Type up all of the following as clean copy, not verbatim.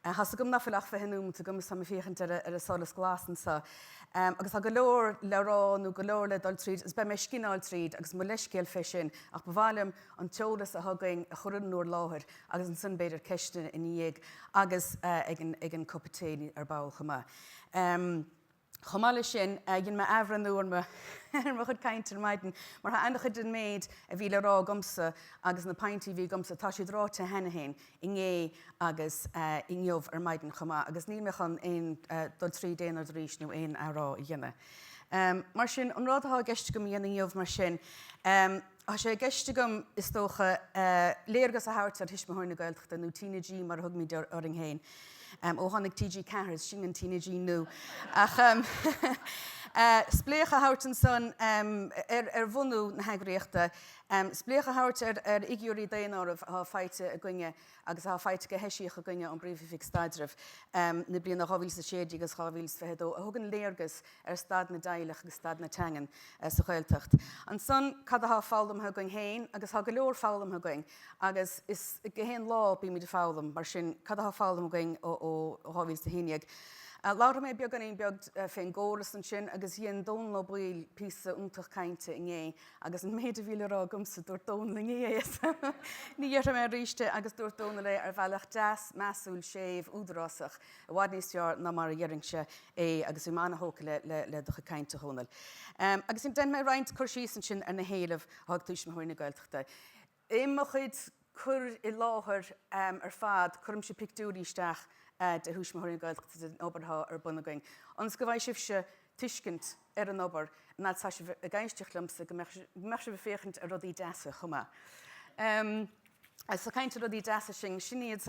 Tá's agam nach bhfuil ach 20 nóimeat agam is táim ag féachaint ar an solas glas anseo. Agus tá go leor le rá nó go leor le dul tríd agus beidh mé ag scinneáil tríd agus mo leithscéal fé sin ach ba mhaith liom an t-eolas atá againn a chur in bhur láthair agus ansan b'fhéidir ceisteanna ina dhiaidh agus ag an cupa tae ar ball chomh maith. Chomh maith leis sin, dhein mé athbhreithniú ar mo ar mo chuid cainte ar maidin, mar tá an-chuid den méid a bhí le rá agamsa agus na pointí a bhí agamsa, tá siad ráite cheana féin inné agus inniu ar maidin chomh maith, agus níl mé chun aon dul tríd aon rud arís nó aon athrá a dhéanamh. Mar sin, an rud atá i gceist agam a dhéanamh inniu mar sin, Tá sé i gceist agam, is dócha, léargas a thabhairt ar Thuismitheoirí na Gaeltachta, nó TnaG mar a thugaimid orainn féin. Ó tháinig TG4, is sin an TnaG nua. Ach spléachadh a thabhairt ansan ar bhunú na heagraíochta, spléachadh a thabhairt ar fhigiúirí daonáirimh atá faighte againne agus atá faighte go heisiach againne ón bPríomh-Oifig Staidrimh na bliana 2016 agus 2022 a thugann léargas ar staid na dteaghlach agus staid na teangan sa Ghaeltacht. Ansan, cad atá foghlamtha againn féin, agus tá go leor foghlamtha againn, agus is gach aon lá bímid ag foghlaim, mar sin, cad atá foghlamtha againn ó 2011? Labharfaidh mé beagáinín beag fén gcóras ansin, agus dhein Dónall Ó Baoill píosa iontach cainte inné, agus an méid a bhí le rá agamsa, dúirt Dónall inné é, so ní dhéarfaidh mé arís é, agus dúirt Dónall é ar bhealach deas, measúil, séimh, údarásach. i bhfad níos fearr ná mar a dhéarfainnse é agus bhí mé an-thógtha le do chuid cainte, a Dhónaill. Agus déanfaidh mé roinnt cur síos ansin ar na héilimh atá ag Tuismitheoirí na Gaeltachta. I mo chuid cur i láthair ar fad, cuirimse pictiúirí isteach de Thuismitheoirí na Gaeltachta den obair atá ar bun againn, ionas go bhfaighidh sibhse tuiscint ar an obair, an fhad is atá sibh ag éisteacht liomsa, go mbeadh sibh ag féachaint ar rudaí deasa chomh maith. Agus ag caint ar rudaí deasa sin, sin iad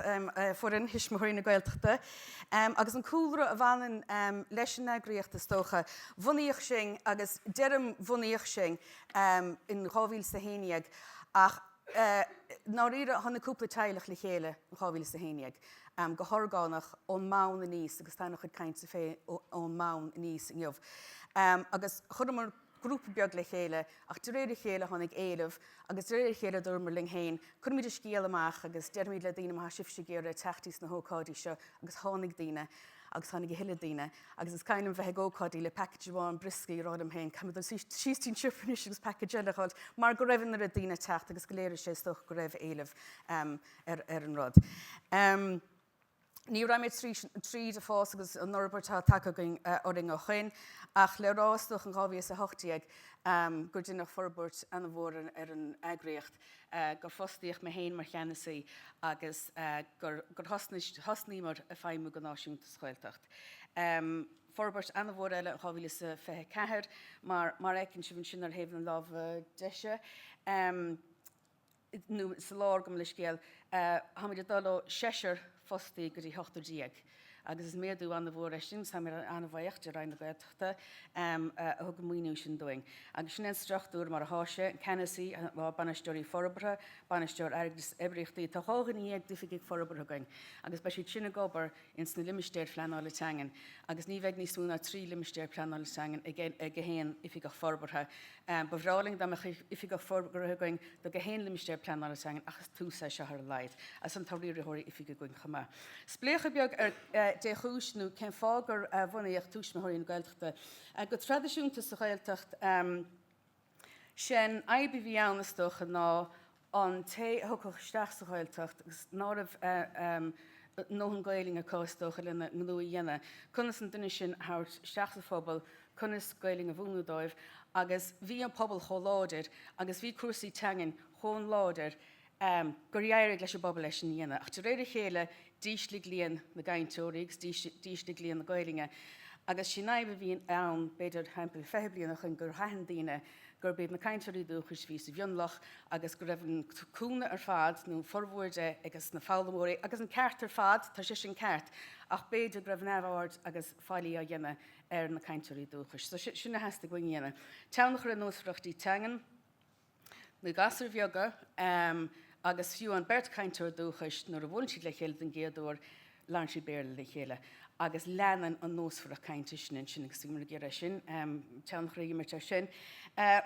foireann Thuismitheoirí na Gaeltachta. Agus an cúlra a bhaineann leis an eagraíocht, is dócha. Bhunaíodh sinn, agus deirim bhunaíodh sinn, in 2011 ach i ndáiríre tháinig cúpla teaghlach le chéile in 2011, go horgánach, ón mbonn aníos, agus tá an-chuid cainte fé ón mbonn aníos inniu. Agus chuireamar grúpa beag le chéile ach de réir a chéile tháinig éileamh agus de réir a chéile dúramar linn féin, cuirfimid an scéal amach agus déarfaimid le daoine má tá sibhse ag iarraidh teacht sna hócáidí seo agus tháinig daoine agus tháinig a thuilleadh daoine agus is cuimhin liom bheith ag ócáidí le package amháin brioscaí ag rá liom féin caithfidh mé dul síos dtí an siopa anois agus package eile a fháil mar go raibh an oiread daoine ag teacht agus go léirigh sé is dócha go raibh éileamh ar an rud. Ní rachaidh mé tríd an fás agus an fhorbairt atá tagtha againn orainn ó shoin, ach le rá is dócha in 2018 gur deineadh forbairt an-mhór ar an eagraíocht, gur fostaíodh mé féin mar cheannasaí agus gur thosnaíomar ag feidhmiú go náisiúnta sa Ghaeltacht. Forbairt an-mhór eile in 2024, mar mar a fheiceann sibh ansin ar thaobh na láimhe deise, nó sa lár, gabh mo leithscéal, táimid ag dul ó seisear fostaí go dtí 18 agus is méadú an-mhór é sin agus táimid an-bhuíoch de Roinn na Gaeltachta a thug an maoiniú sin dúinn. Agus sin é an struchtúr mar atá sé, an ceannasaí, bainisteoirí forbartha, bainisteoir airgeadais oibríochtaí, tá 12 dhuine d'oifigigh forbartha againn agus beidh siad sin ag obair ins na limistéir phleanála teangan agus ní bheidh níos mó ná 3 limistéar pleanála teangan ag aon oifigeach forbartha. Ba bhreá linn dá mbeadh oifigeach forbartha againn do gach aon limistéar pleanála teangan ach is tús é seo ar a laghad. Ansan tá riarthóirí oifige againn chomh maith. Spléachadh beag ar dé chúis nó cén fáth gur bhunaíodh Tuismitheoirí na Gaeltachta. Go traidisiúnta sa Ghaeltacht, sé'n fhadhb a bhí ann is dócha ná an té a thiocfadh isteach sa Ghaeltacht agus ná raibh a ndóthain Gaelainne acu is dócha lena ngnó a dhéanamh, conas an duine sin a thabhairt isteach sa phobal, conas Gaelainn a mhúineadh dóibh agus bhí an pobal chomh láidir agus bhí cúrsaí teangan chomh láidir gur éirigh leis an bpobal é sin a dhéanamh. Ach de réir a chéile d'ísligh líon na gcainteoirí agus d'ísligh líon na Gaelainne agus sí an fhadhb a bhí ann b'fhéidir timpeall 20 bliain ó shoin gur aithin daoine gurb iad na cainteoirí dúchais a bhí sa mhionlach agus go raibh an cúnamh ar fad, nó formhór de, ages na foghlaimeoirí, agus an ceart ar fad, tá sé sin ceart, ach b'fhéidir go raibh neamhaird agus faillí á dhéanamh ar na cainteoirí dúchais. So sin a theastaigh uainn a dhéanamh. Teann a chur ar nósmhaireachtaí teangan na gasúir bheaga agus fiú an beirt chainteoir dúchais nuair a bhuaileann siad le chéile den gcéad uair. Labhrann siad Béarla le chéile agus leanann an nósmhaireacht cainte sin ansin agus bhíomar ag iarraidh sin, tionchar a imirt air sin.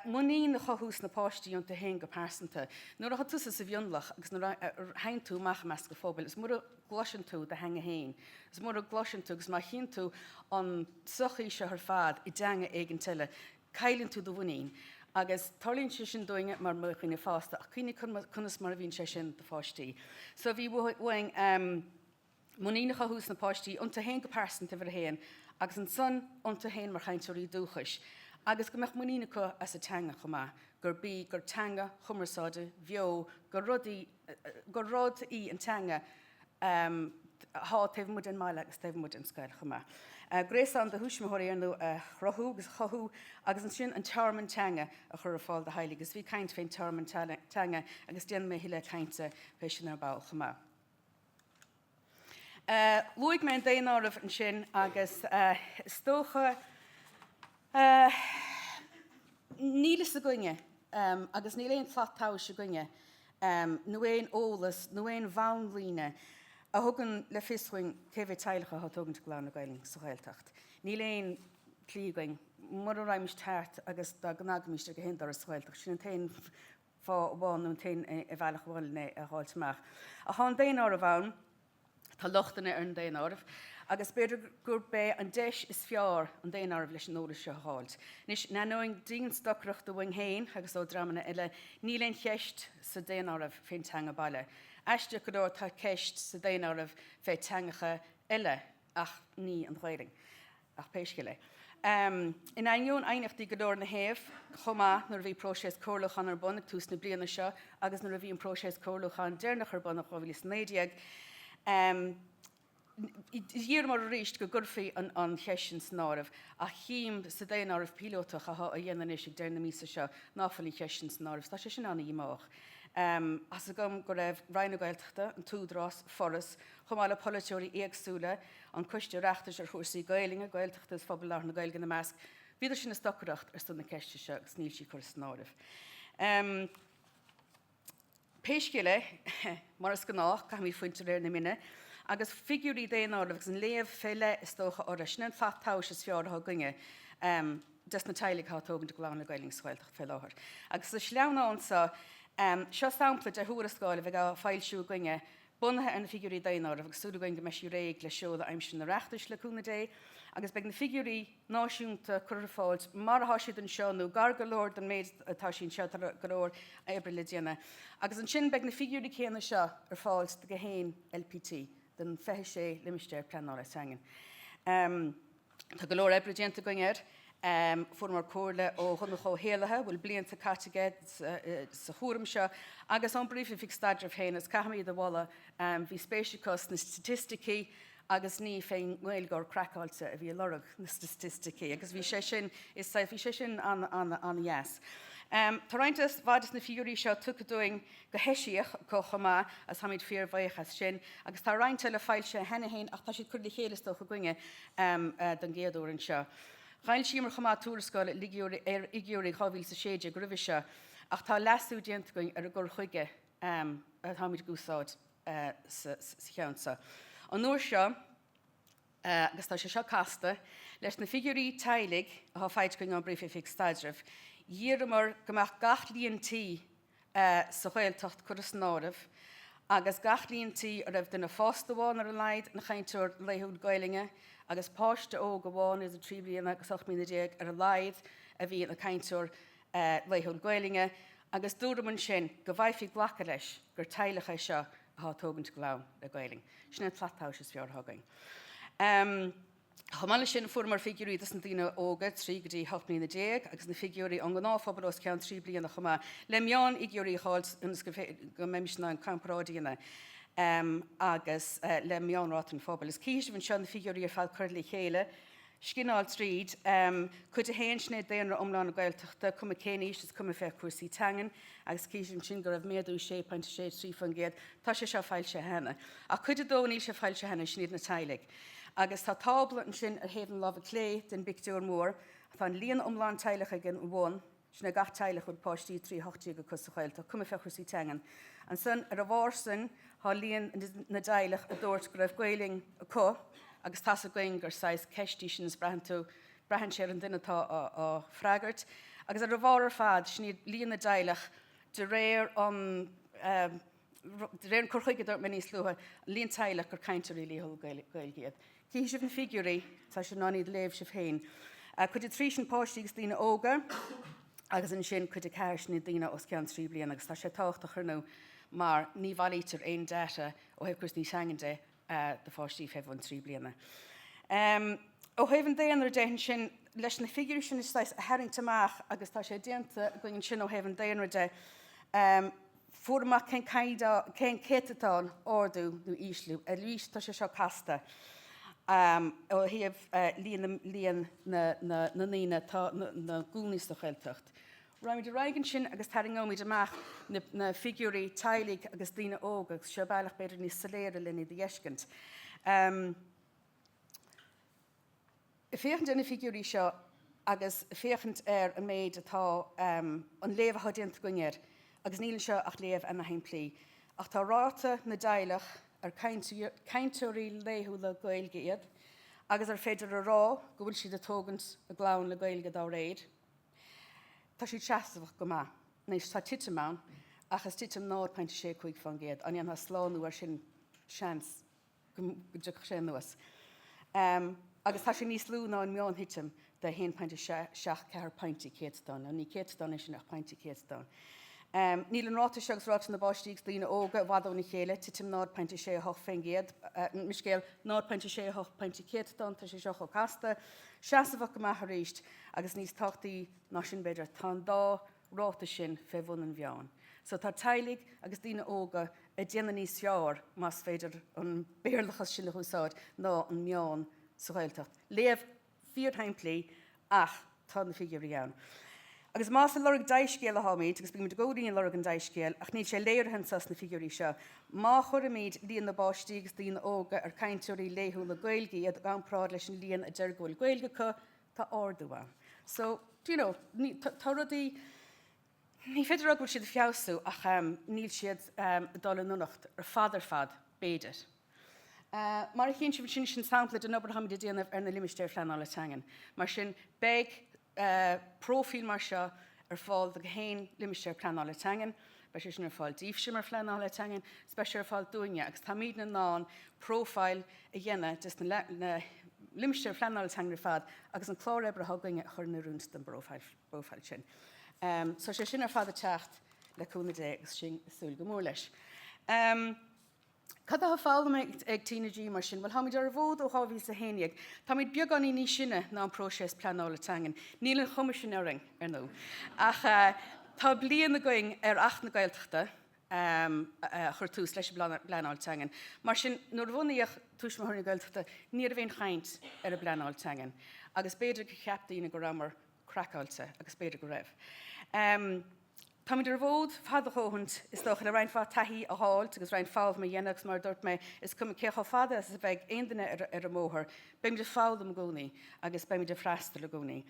Muinín a chothú sna páistí iontu féin go pearsanta. Nuair atá tusa sa mhionlach agus nuair a théann tú amach i measc an phobail is mura gcloiseann tú do theanga féin, is mura gcloiseann tú agus má chíonn tú an tsochaí seo ar fad i dteanga éigint eile, cailleann tú do mhuinín. Agus tarlaíonn sé sin dúinne mar dhaoine fásta, ach cuimhnigh conas mar a bhíonn sé sin do pháistí. So bhí uainn muinín a chothú sna páistí, iontu féin go pearsanta uimhir a haon, agus ansan iontu féin mar chainteoirí dúchais, agus go mbeadh muinín acu as an teanga chomh maith, gurb í, gur teanga chumarsáide bheo, gur rud í, gur rud í an teanga atá taobh amuigh den mbaile agus taobh amuigh den scoil chomh maith. Gréasán de thuismitheoirí ar ndóigh a chruthú agus a chothú agus ansin an tearmann teanga a chur ar fáil do theaghlaigh agus bhí caint fén tearmann teanga agus déanfaidh mé a thuilleadh cainte fé sin ar ball chomh maith. Luaigh mé an daonáireamh ansin agus is dócha Níl fhios againne, agus níl aon tslat tomhais againne, nó aon eolas nó aon bhonnlíne a thugann le fios dhúinn cé mhéad teaghlach atá ag tógaint a gclann le Gaelainn sa Ghaeltacht. Níl aon tslí againn, mura raghaimist thart agus dá gcnagfaimist ar gach aon doras sa Ghaeltacht, sin an t-aon fáth amháin nó an t-aon bhealach amháin len é a dh'fháilt amach. Ach tá an daonáireamh ann. Tá lochtanna ar an daonáireamh agus b'fhéidir gurb é an deis is fearr an daonáireamh leis an eolas seo a dh'fháilt. Anois, in ainneoin dianstocaireachta uainn féin agus ó dreamanna eile, níl aon cheist sa daonáireamh fén teanga baile. Aisteach go leor tá ceist sa daonáireamh fé teangacha eile ach ní an Ghaelainn. Ach pé scéal é. In ainneoin aighneachtaí go leor ina thaobh, chomh maith, nuair a bhí próiseas comhairliúcháin ar bun ag tús na bliana seo agus nuair a bhí an próiseas comhairliúcháin deireanach ar bun in 2019, d'iarramar arís go gcuirfí an cheist sin san áireamh ach chím sa daonáireamh píolótach atá á dhéanamh anois ag deireadh na míosa seo ná fuil an cheist sin san áireamh. Tá sé sin an-dhíomách. Tá's agam go raibh Roinn na Gaeltachta, an tÚdarás, Foras, chomh maith le polaiteoirí éagsúla, an Coiste Oireachtais ar chúrsaí Gaelainne, Gaeltachta is Phobal Labhartha na Gaeilge ina measc, bhíodar sin ag stocaireacht ar son na ceiste seo agus níl sí curtha san áireamh. Pé scéal é, mar is gnách, caithfimid fuint de réir na mine, agus figiúirí daonáirimh agus an léamh fé leith is dócha orthu, sin an tslat tomhais is fearr atá againne des na teaghlaigh atá ag tógaint a gclann le Gaelainn sa Ghaeltacht fé láthair. Agus sa sleamhnán seo, seo sampla de thuarascáil a bheidh á foilsiú againne Bunaithe ar na figiúirí daonáirimh, agus súil againn go mbeidh sí réidh le seoladh aimsir an Oireachtais, le cúnamh Dé, agus beidh na figiúirí náisiúnta curtha ar fáil mar atá siad anseo, nó gar go leor don méid atá sí anseo, tá go leor oibre le déanamh. Agus ansin beidh na figiúirí céanna seo ar fáil do gach aon LPT, don 26 Limistéar Pleanála Teangan. Tá go leor oibre déanta againn air. Fuaireamar comhairle ó Dhonncha Ó hÉallaithe, a bhfuil blianta caite aige sa chúram seo, agus ón bPríomh-Oifig Staidrimh féin, agus caithfidh mé iad a mholadh. Bhí spéis acu sna staitisticí agus ní fén nGaeilgeoir craiceáilte a bhí ag lorg na staitisticí, agus bhí sé sin, is bhí sé sin an-dheas. Tá roinnt mhaith de na figiúirí seo tugtha dúinn go heisiach acu chomh maith, agus táimid fíorbhuíoch as sin. Agus tá roinnt eile foilsithe cheana féin ach tá siad curtha le chéile is dócha againne don gcéad uair anseo. Dh'fhoilsíomar chomh maith tuarascáil ar fhigiúirí 2016 roimhe seo ach tá leasú déanta againn ar an gcur chuige atáimid ag úsáid sa cheann seo. An uair seo, agus tá sé seo casta, leis na figiúirí teaghlaigh atá faighte againn ón bPríomh-Oifig Staidrimh, d'iarramar go mbeadh gach líon tí sa Ghaeltacht curtha san áireamh agus gach líon tí a raibh duine fásta amháin ar a laghad ina chainteoir laethúil Gaelainne agus páiste óg amháin idir 3 bliana agus 18 mbliana ar a laghad a bhí ina cainteoir laethúil Gaelainne agus dúramar ansin go bhfaighfí glacadh leis gur teaghlach é seo atá ag tógaint a gclann le Gaelainn. Sin an tslat tomhais is fearr atá againn. Chomh maith leis sin, fuaireamar figiúirí dos na daoine óga, 3 go dtí 18 mbliana, agus na figiúirí ón ngnáthphobal os cionn 3 bliana chomh maith, le meánfhigiúirí a dh'fháilt ionas go mbeimis in ann comparáid a dhéanamh agus le meánráta an phobail. Is cífidh sibh anseo na figiúirí ar fad curtha le chéile. Scineáil tríd. Cuid 1, sin é daonra iomlán na Gaeltachta, cuma cén aois is cuma fé chúrsaí teangan, agus cífidh sibh ansin go raibh méadú 6.63%. Tá sé seo foilsithe cheana. Ach cuid 2, níl sé foilsithe cheana, sin iad na teaghlaigh. Agus tá tábla ansin ar thaobh na láimhe clé den bpictiúr mór. Tá an líon iomlán teaghlach ag an bhun, sin é gach teaghlach a bhfuil páistí 3 18 acu sa Ghaeltacht, cuma fé chúrsaí teangan. Ansan, ar a bharr san. Tá líon na dteaghlach a dúirt go raibh Gaelainn acu agus tá's againn gur saghas ceist í sin is braitheann tú, braitheann sé ar an duine atá á freagairt. Agus ar a bharr ar fad, sin iad líon na dteaghlach de réir an, de réir an cur chuige a dúirt mé níos luaithe, an líon teaghlach gur cainteoirí laethúla Gaeilge iad. Cífidh sibh na figiúirí, tá sibh in ann iad a léamh sibh féin. Cuid 3 sin páistí agus daoine óga agus ansin cuid 4 sin iad daoine os cionn 3 bliana agus tá sé tábhachtach ar ndóigh mar ní bhailítear aon data ó thaobh cúrsaí teangan de do pháistí fé bhun 3 bliana. Ó thaobh an daonra de ansin, leis na figiúirí sin a tharraingt amach agus tá sé déanta againn ansin ó thaobh an daonra de, Fuair amach cén caighdeán, cén céatadán ardú nó ísliú. Arís, tá sé seo casta ó thaobh líon líon na ndaoine atá ina gcónaí sa Ghaeltacht. Raghaimid ar aghaidh ansin agus tarraingeoimid amach na figiúirí teaghlaigh agus daoine óga agus seo bealach b'fhéidir níos soiléire len iad a fheiscint. Ag féachaint ar na figiúirí seo agus ag féachaint ar an méid atá, an léamh atá déanta againn air, agus níl anseo ach léamh ana-shimplí, ach tá ráta na dteaghlach ar cainteoirí laethúla Gaeilge iad agus ar féidir a rá go bhfuil siad ag tógaint a gclann le Gaeilge dá réir, tá siad seasmhach go maith. Anois, tá titim ann, ach is titim 0.65%. An ndéanfá slánú air sin? Seans. go dtiocfadh sé anuas. Agus tá sé níos lú ná an meánthitim de 1.74 pointí céatadáin. Nó ní céatadán é sin ach pointí céatadáin. Níl an ráta seo agus ráta na bpáistí agus daoine óga i bhfad óna chéile, titim 0.68%, mo scéal, 0.68 pointí céatadáin, tá sé seo chomh casta. Seasmhach go maith arís, agus níos tábhachtaí ná sin b'fhéidir, tá an dá ráta sin fé bhun an mheáin. So tá teaghlaigh agus daoine óga ag déanamh níos fearr, más féidir an Béarlachas sin a úsáid, ná an meán sa Ghaeltacht. Léamh fíorshimplí ach tá na figiúirí ann. Agus más ag lorg dea-scéal atáimid, agus bímid i gcónaí ag lorg an dea-scéil, ach níl sé léirithe anseo sna figiúirí seo, má chuirimid líon na bpáistí agus daoine óga ar cainteoirí laethúla Gaeilge iad i gcomparáid leis an líon a deir go bhfuil Gaeilge acu, tá ardú ann. So, do you know, tá rudaí, ní féidir a rá go bhfuil siad ag feabhsú ach níl siad ag dul in donacht ar fad ar fad, b'fhéidir. Mar a chíonn sibh ansin, sin sampla den obair atáimid ag déanamh ar na limistéir phleanála teangan. Mar sin, beidh próifíl mar seo ar fáil do gach aon limistéar pleanála teangan. Beidh sé sin ar fáil daoibhse mar phleanálaithe teangan, is beidh sé ar fáil dúinne agus táimidne in ann próifíl a dhéanamh des na limistéir phleanála teangan ar fad agus an clár oibre atá againne a chur in oiriúint don bpróifíl sin. So sé sin ar fad ag teacht le cúnamh Dé agus sinn ag súil go mór leis. Cad atá foghlamtha ag TnaG mar sin? Bhuel, táimid ar an bhfód ó 2011. Táimid beagáinín níos sine ná an próiseas pleanála teangan. Níl an chuma sin orainn, ar ndóigh. Ach tá bliain againn ar Acht na Gaeltachta a chuir tús leis an bpleanáil teangan. Mar sin, nuair a bunaíodh Tuismitheoirí na Gaeltachta, ní raibh aon chaint ar an bpleanáil teangan. Agus b'fhéidir gur cheap daoine go rabhamar craiceáilte, agus b'fhéidir go raibh. Táimid ar an bhfód fada a dhóthaint, is dócha, le roinnt mhaith taithí a fháilt agus roinnt foghlama a dhéanamh agus mar a dúirt mé, is cuma cé chomh fada is a bheidh aon duine ar an mbóthar, beimid ag foghlaim i gcónaí agus beimid ag freastal i gcónaí.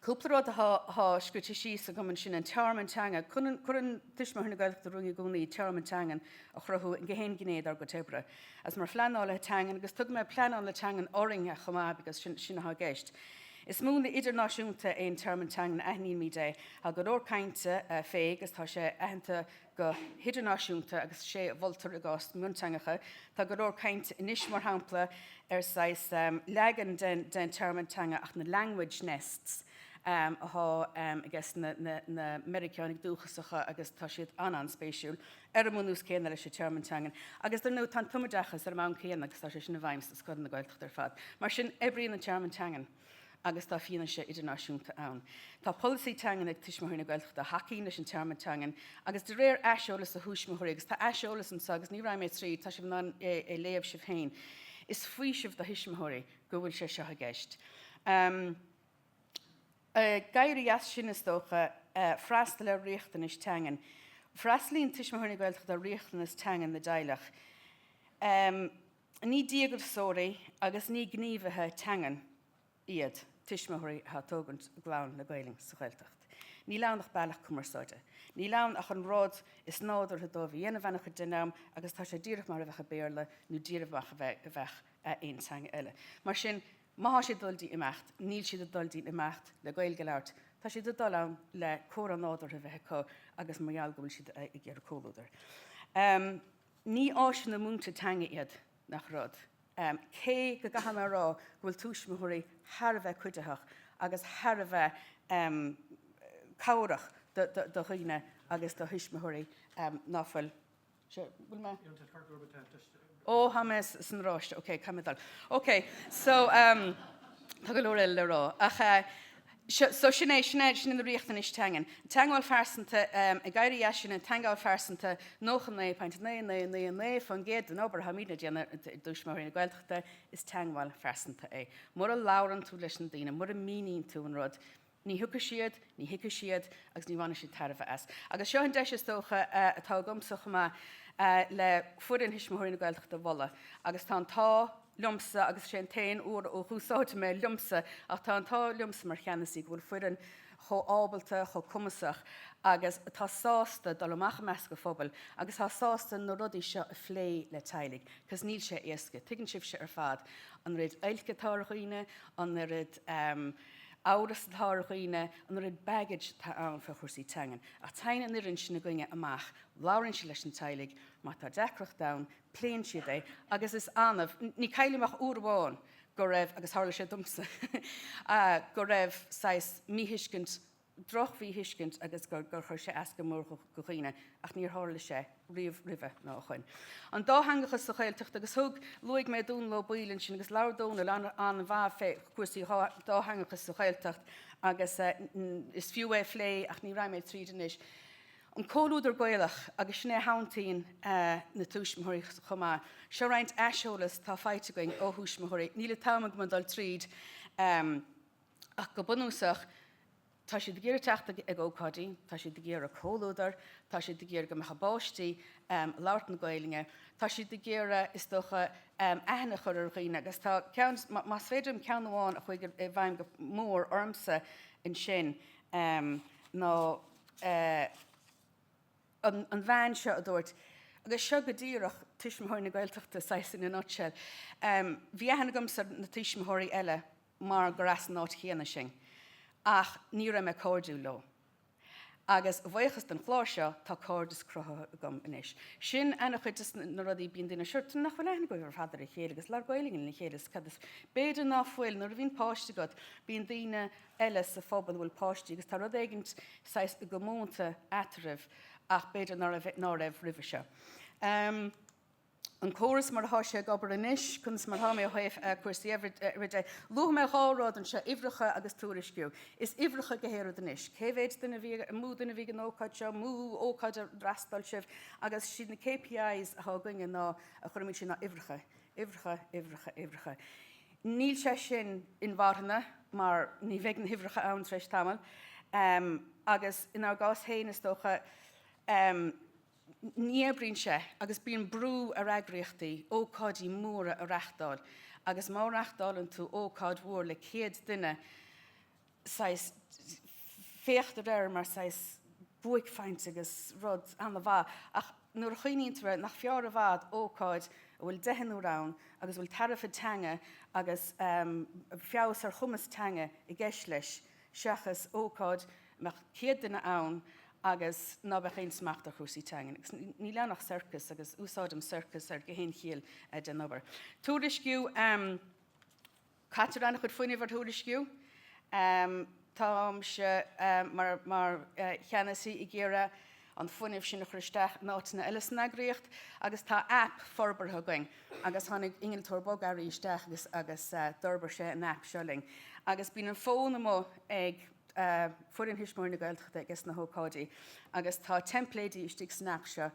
Cúpla rud atá scríte síos agam ansin, an tearmann teanga. Cuireann Tuismitheoirí na Gaeltachta romhainn i gcónaí tearmann teangan a chruthú in gach aon ghné dár gcuid oibre. Agus mar phleanálaithe teangan, agus tugann mé pleanálaithe teangan orainn chomh maith because sin atá i gceist. Is múnla idirnáisiúnta é an tearmann teangan, aithnímid é. Tá go leor cainte fé agus tá sé aitheanta go hidirnáisiúnta agus is é a mholtar i gcás mionteangacha. Tá go leor cainte anois, mar shampla, ar saghas leagan den tearmann teanga ach na language nests atá ages na Meiriceánaigh dúchasacha agus tá siad an-an-spéisiúil. Ar an mbunús céanna leis an tearmann teangan. Agus dar ndóigh tá an tumoideachas ar an mbonn céanna agus tá sé sin i bhfeidhm sna scoileanna Gaeltachta ar fad. Mar sin, oibríonn an tearmann teangan agus tá fianaise idirnáisiúnta ann. Tá polasaí teangan ag Tuismitheoirí na Gaeltachta a thacaíonn leis an tearmann teangan agus de réir aiseolas ó thuismitheoirí, agus tá aiseolas anseo agus ní raghaidh mé tríd, tá sibh in ann é a léamh sibh féin, is faoiseamh do thuismitheoirí go bhfuil sé seo i gceist. Ag éirí as sin, is dócha, freastal ar riachtanais teangan. Freastalaíonn Tuismitheoirí na Gaeltachta ar riachtanas teangan na dteaghlach. Ní díograiseoirí agus ní gníomhaithe teangan iad tuismitheoirí atá ag tógaint a gclann le Gaelainn sa Ghaeltacht. Níl ann ach bealach cumarsáide. Níl ann ach an rud is nádúrtha dóibh a dhéanamh an-chuid den am agus tá sé díreach mar a bheadh i Béarla nó díreach mar a bheadh aon teanga eile. Mar sin, má thá siad ag dul dtí imeacht, níl siad ag dul dtí imeacht le Gaeilge a labhairt, tá siad ag dul ann le comhrá nádúrtha a bheith acu agus mar gheall go bhfuil siad ag iarraidh comhluadar. Ní áiseanna múinte teanga iad, nach rud. Cé go gcaithfidh mé a rá go bhfuil tuismitheoirí thar a bheith cuiditheach agus thar a bheith cabhrach do dhaoine agus do thuismitheoirí ná fuil bhfuil mé Ó tá mé san oráiste, ok, caithfidh mé dul. Ok, so tá go leor eile le rá. Ach so sin é, sin é, sin é na riachtanais teangan. Teagmháil phearsanta, ag éirí as sin, an teagmháil phearsanta, 99.9999% den obair atáimidne a déanamh i dTuismitheoirí na Gaeltachta, is teagmháil phearsanta é. Mura labhrann tú leis na daoine, mura míníonn tú an rud, ní thiocfaidh siad, ní thuigfidh siad agus ní bhainfidh siad tairbhe as. Agus seo an deis is dócha atá agamsa chomh maith le foireann Thuismitheoirí na Gaeltachta a mholadh agus tá an t-ádh liomsa agus is é an t-aon uair a dh'úsáidfidh mé liomsa ach tá an t-ádh liomsa mar cheannasaí go bhfuil foireann chomh ábalta, chomh cumasach agus atá sásta dul amach i measc an phobail agus atá sásta na rudaí seo a phlé le teaghlaigh cos níl sé éasca. Tuigeann sibhse ar fad an oiread oilc atá ar dhaoine, an oiread amhras atá ar dhaoine, an oiread baggage atá ann fé chúrsaí teangan. Ach téann an fhoireann sin againne amach, labhraíonn siad leis na teaghlaigh, má tá deacracht ann, pléann siad é agus is annamh, ní cuimhin liom ach uair amháin go raibh, agus tharla sé domsa, go raibh saghas míthuiscint, droch-mhíthuiscint agus gur chuir sé as go mór do dhaoine ach níor tharla sé riamh roimhe ná ó shoin. An dátheangachas sa Ghaeltacht agus thug, luaigh mé Dónal Ó Baoill ansin agus labhair Dónal an-mhaith fé chúrsaí dátheangachas sa Ghaeltacht agus is fiú é a phlé ach ní raghaidh mé tríd anois. An comhluadar Gaelach, agus sin é a shantaíonn na tuismitheoirí chomh maith. Seo roinnt aiseolas atá faighte againn ó thuismitheoirí. Níl an t-am agam dul tríd ach go bunúsach tá siad ag iarraidh teacht ag ócáidí, tá siad ag iarraidh comhluadar, tá siad ag iarraidh go mbeadh a bpáistí ag labhairt na Gaelainne, tá siad ag iarraidh, is dócha, aithne a chur ar dhaoine agus tá ceann, más féidir liom ceann amháin a chuaigh i bhfeidhm go mór ormsa ansin ná, an bhean seo a dúirt, agus seo go díreach Tuismitheoirí na Gaeltachta, saghas in a nutshell, bhí aithne agamsa ar na tuismitheoirí eile mar gur as an áit chéanna sinn, ach ní raibh mé cairdiúil leo. Agus a bhuíochas don chlár seo, tá cairdeas cruthaithe agam anois. Sin ana-chuid de na rudaí, bíonn daoine, sure, nach bhfuil aithne agaibh ar fad ar a chéile agus labhair Gaelainn lena chéile is cad is, b'fhéidir ná fuil, nuair a bhíonn páiste agat, bíonn daoine eile sa phobal a bhfuil páistí agus tá rud éigint saghas i gcomónta eatarthu ach b'fhéidir ná raibh, ná raibh roimhe seo. An córas mar atá sé ag obair anois, conas mar atá mé ó thaobh cúrsaí uimhre de. Luaigh mé dhá rud anseo, uimhreacha agus tuairisciú. Is uimhreacha gach aon rud anois. Cé mhéid duine a bhí, mó duine a bhí ag an ócáid seo, mó ócáid a d'fhreastail sibh agus siad na KPIs atá againne ná, a chuirimid sin ná uimhreacha. Uimhreacha, uimhreacha, uimhreacha. Níl sé sin inmharthana mar ní bheidh na huimhreacha ann tar éis tamaill. Agus inár gcás féin, is dócha, ní oibríonn sé agus bíonn brú ar eagraíochtaí ócáidí móra a reáchtáil agus má reáchtálann tú ócáid mhór le 100 duine, saghas, féachtar air mar saghas buaicphointe agus rud an-mhaith ach nuair a chuimhníonn tú air, nach fearr i bhfad ócáid a bhfuil deichniúr ann agus a bhfuil tairbhe teanga agus feabhas ar chumas teanga i gceist leis seachas ócáid a mbeadh 100 duine ann agus ná beadh aon smacht ar chúrsaí teangan. Agus níl ann ach sorcas agus úsáidim sorcas ar gach aon chiall den obair. Tuairisciú. Caitear an-chuid fuinnimh ar thuairisciú. Táimse mar cheannasaí ag iarraidh an fuinneamh sin a chur isteach in áiteanna eile san eagraíocht agus tá aip forbartha againn agus tháinig innealtóir bogearraí isteach agus agus d'fhorbair sé an aip seo linn. Agus bíonn an fón amuigh ag foireann Thuismitheoirí na Gaeltachta ages na hócáidí agus tá teimpléidí istigh san aip seo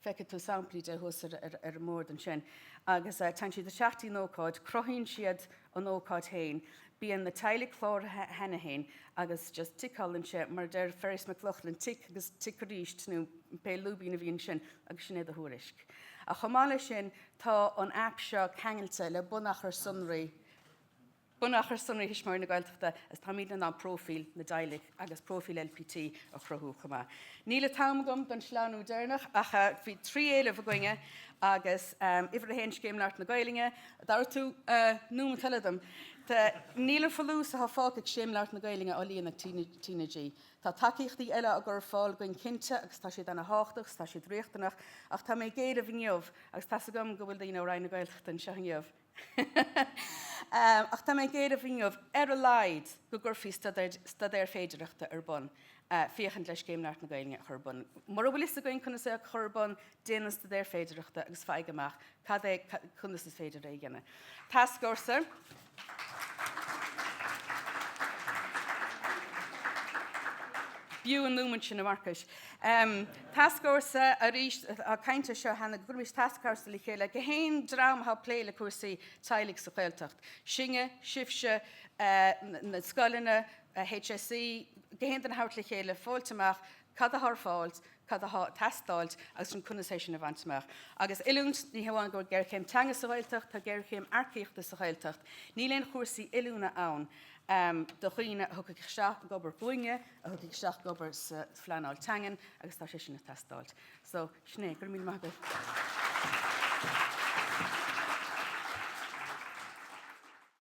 Feicfidh tú samplaí de thuas ar an mbord ansin. Agus téann siad isteach dtí an ócáid, cruthaíonn siad an ócáid féin, bíonn na teaghlaigh cláraithe cheana féin agus just ticeálann sé, mar a deir Ferris McLaughlin, tic agus tic arís nó pé lúibín a bhí ansin agus sin é do thuairisc. Ach chomh maith leis sin, tá an aip seo ceangailte le bunachar sonraí. Bunachar sonraí Thuismitheoirí na Gaeltachta agus táimidne in ann próifíl na dteaghlach agus próifíl LPT a chruthú chomh maith. Níl an t-am agam don sleamhnú deireanach ach bhí 3 éileamh againne agus uimhir a haon Scéim Labhairt na Gaelainne, dtabharfaidh tú nóiméad eile dom? Níl an folús atá fágtha ag Scéim Labhairt na Gaelainne á líonadh ag TnaG. Tá tacaíochtaí eile á gcur ar fáil againn cinnte agus tá siad ana-thábhachtach agus tá siad riachtanach ach tá mé ag éileamh inniu agus tá's agam go bhfuil daoine ó Roinn na Gaeltachta anseo inniu, Ach tá mé ag éileamh inniu, ar a laghad, go gcuirfí staidéar féidearthachta ar bun féachaint le Scéim Labhairt na Gaeilge a chur ar bun. Mura bhfuil fhios againn conas é a chur ar bun, déan an staidéar féidearthachta agus faigh amach cad é, conas is féidir é a dhéanamh. Tascfhórsa. B'fhiú an nóiméad sin, a Mharcais. Tascfhórsa, arís, tá caint air seo cheana, go gcuirfimis tascfhórsa le chéile, gach aon dream atá ag plé le cúrsaí teaghlaigh sa Ghaeltacht, sinne, sibhse, na scoileanna, HSE, gach aon duine a thabhairt le chéile, fáilt amach cad atá ar fáil, cad atá ag teastáilt agus ansin conas é sin a bhaint amach. Agus oiliúint, ní hamháin go bhfuil géarchéim teanga sa Ghaeltacht, tá géarchéim earcaíochta sa Ghaeltacht. Níl aon chúrsaí oiliúna ann do dhaoine a thiocfaidh isteach ag obair dhúinne, a thiocfaidh isteach ag obair sa phleanáil teangan agus tá sé sin ag teastáilt. So, sin é. Go raibh míle maith agaibh.